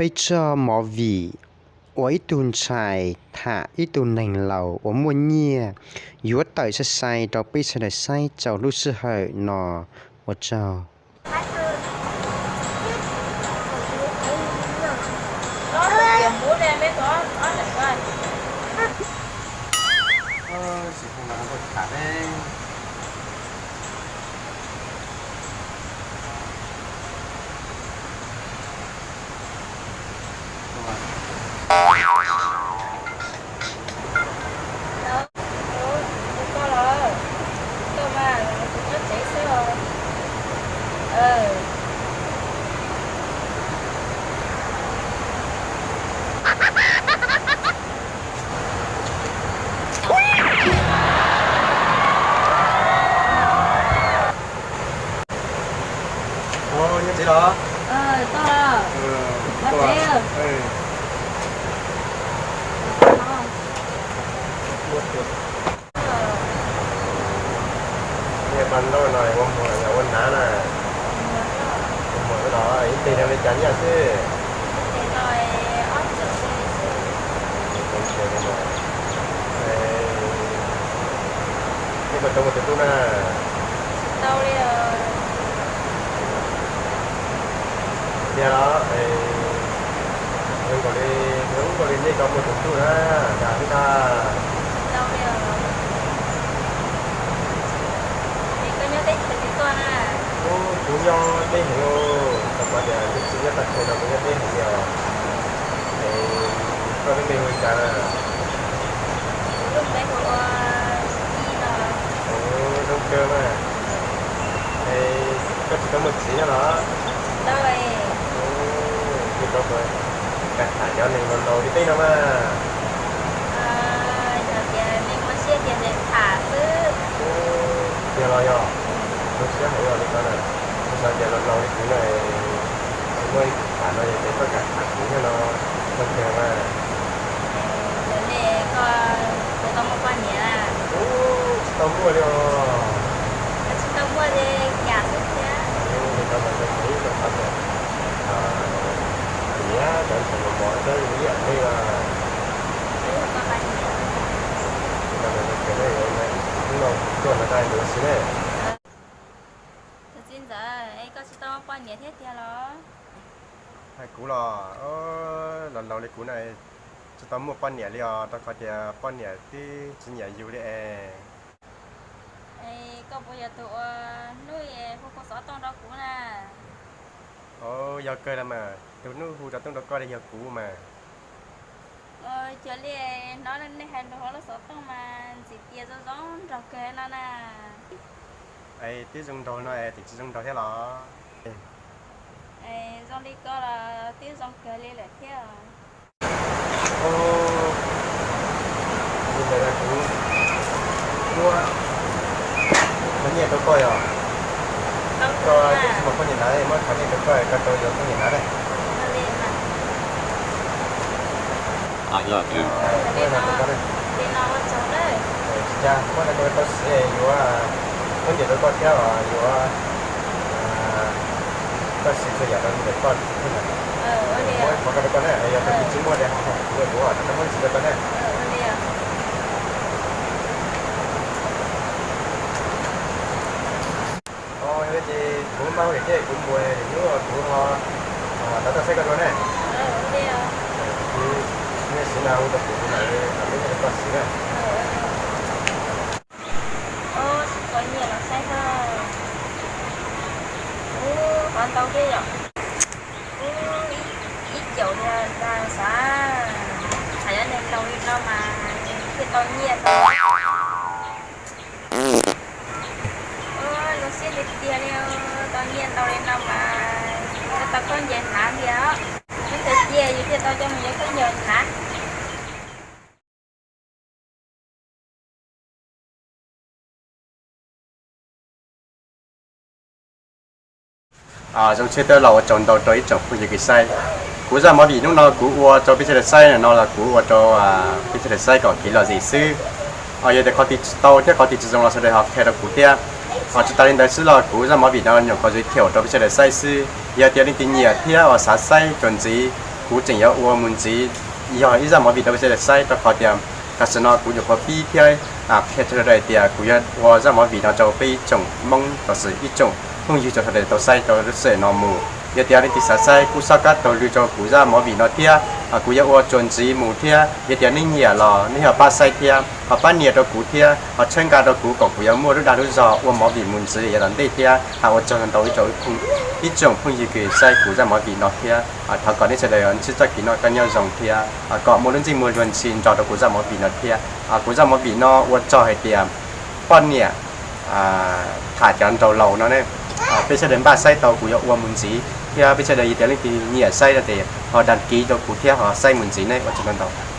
Peb txoj movie uas ib tug ntxhais tham ib tug neeg laus uas muaj nyiaj yuav tawm sai sai rau peb sawv daws saib txaus lub sij hawm no. Ua tsaug. Ua, nyob tsev los? Nyob tsev. Niag paj ntaub no ua muag los yog ua hnav na? Ua muag xwb los ib teg no li cas nyiaj xwb? Nej puas tau muaj tus tub na? Tiag los? Zoo nkaus li, zoo nkaus li nej tau muaj tus tub na, dag xwb ntag. Ub, kuv nyob deb heev lauj, tau pom tias tus txiv nyob tag chaw no kuv nyob deb heev li os. Es koj lub npe hu li cas na? Zoo kawg mas. Es koj tsis tau muaj txiv no los? Tus tau puas kam tham cov neeg laus laus li peb no mas? Tiag los yog, zoo siab heev li ko na. Kuv xav tias laus laus li kuv no, muaj ib tug tham no ces koj kam tham kuv thiab no, zoo kawg mas. Tsis tau muaj li os. Li ko mas zoo siab, kuv xav tias tiav cov ntxhais mos mos thiab li ib yam nej los. Li ko mas zoo kawg, hnub no tuaj no tag mus ua si ne. Tus txiv ntxawm, es koj tsis tau poj niam thiab tiag los? Hais kuv los, laus laus li kuv na, tsis tau muaj poj niam li os, rau qhov tias poj niam twb tsis nyiam yus li es. Es koj puas yog tus uas hnub hu hu xov tooj rau kuv na? Yog kawg los mas, tus hnub hu xov tooj rau koj li yog kuv mas. Cuag li hnov nej hais lus hauv lub xov tooj mas ntxim tias zoo zoo nraug kawg no na. Es twb zoo nraug no es tseem tsis zoo nraug thiab los? Zoo li ko los twb zoo kawg li lawm thiab. Li ntawd kuv muab qhov nyiaj rau koj yog, koj twb tsis muaj poj niam hnav, muab qhov nyiaj rau koj, koj tau yuav poj niam hnav na. Muab no rau koj na. Tsis cas, muab no rau koj siv, yuav poj niam rau koj thiab los yuav koj siv txhua yam rau ntawm koj thiab na. Muab qhov ko rau koj na, yog tias kuv tsis muaj ces ho kuv, kuv muab tsis rau koj na. Yog li ces kuv maj hauj lwm thiab kuv mus, lwm hnub kuv ho rov tuaj saib koj dua ne. Kuv niaj siv no hu rau kuv, kuv mam li rau koj siv na. Tsis tau nyiaj los saib koj. Ub, qhov ntau thiab yom. Ub, ib caum li ntag xav. Hais cov neeg laus li no mas thiaj tau nyiaj tau. Ub, zoo siab tiag tiag li, tau nyiaj ntau li no mas tau khaub ncaws hnav tiag. Ib txhia cia yus thiaj tau coj mus yuav khaub ncaws hnav. Zoo siab tau los ua tsaug ntau rau ib tsoom phooj ywg kws saib kuv zaj movie hnub no kuv ua rau peb sawv daws saib no los kuv ua rau peb sawv daws saib kom kev lom zem xwb. Yog tias qhov twg tsis tau thiab qhov twg tsis zoo los sawv daws ho qhia rau kuv thiab. Tsis tas li ntawd xwb los kuv zaj movie no nyuam qhuav giới thiệu rau peb sawv daws saib xwb. Yog tias leej twg nyiam thiab uas xav saib txuas ntxiv Kuv tseem yuav ua mus ntxiv yog ib zaj movie rau peb sawv daws saib, rau qhov tias tam sim no kuv nyuam qhuav pib thiab qhia rau sawv daws tias kuv yuav ua zaj movie no rau peb ib tsoom Hmoob los sis ib tsoom phooj ywg rau sawv daws tau saib rau lub sij hawm no mus. Yog tias leej twg xav saib kuj sob kab taug lw rau kuv zaj movie no thiab, kuv yuav ua txuas ntxiv mus thiab. Yog tias nej nyiam los nej ho pab saib thiab ho pab nias rau kuv thiab ho txhawb nqa rau kuv kom kuv yuav muaj lub dag lub zog ua movie mus ntxiv yav tom ntej thiab. Ua tsaug ntau ntau ib tsoom phooj ywg kws saib kuv zaj movie no thiab thov kom nej sawv daws ntsib txoj kev noj qab nyob zoo thiab kom muaj lub ntsej muag luag ntxhi nrog rau kuv zaj movie no thiab. Kuv zaj movie no ua txog hais tias poj niam tham cov nraug laus no ne. Peb sawv daws npaj saib tau kuv yuav ua mus ntxiv thiab peb sawv daws yog tias leej twg nyiam saib no ces ho đăng ký rau kuv thiab ho saib mus ntxiv ne. Ua tsaug ntau ntau.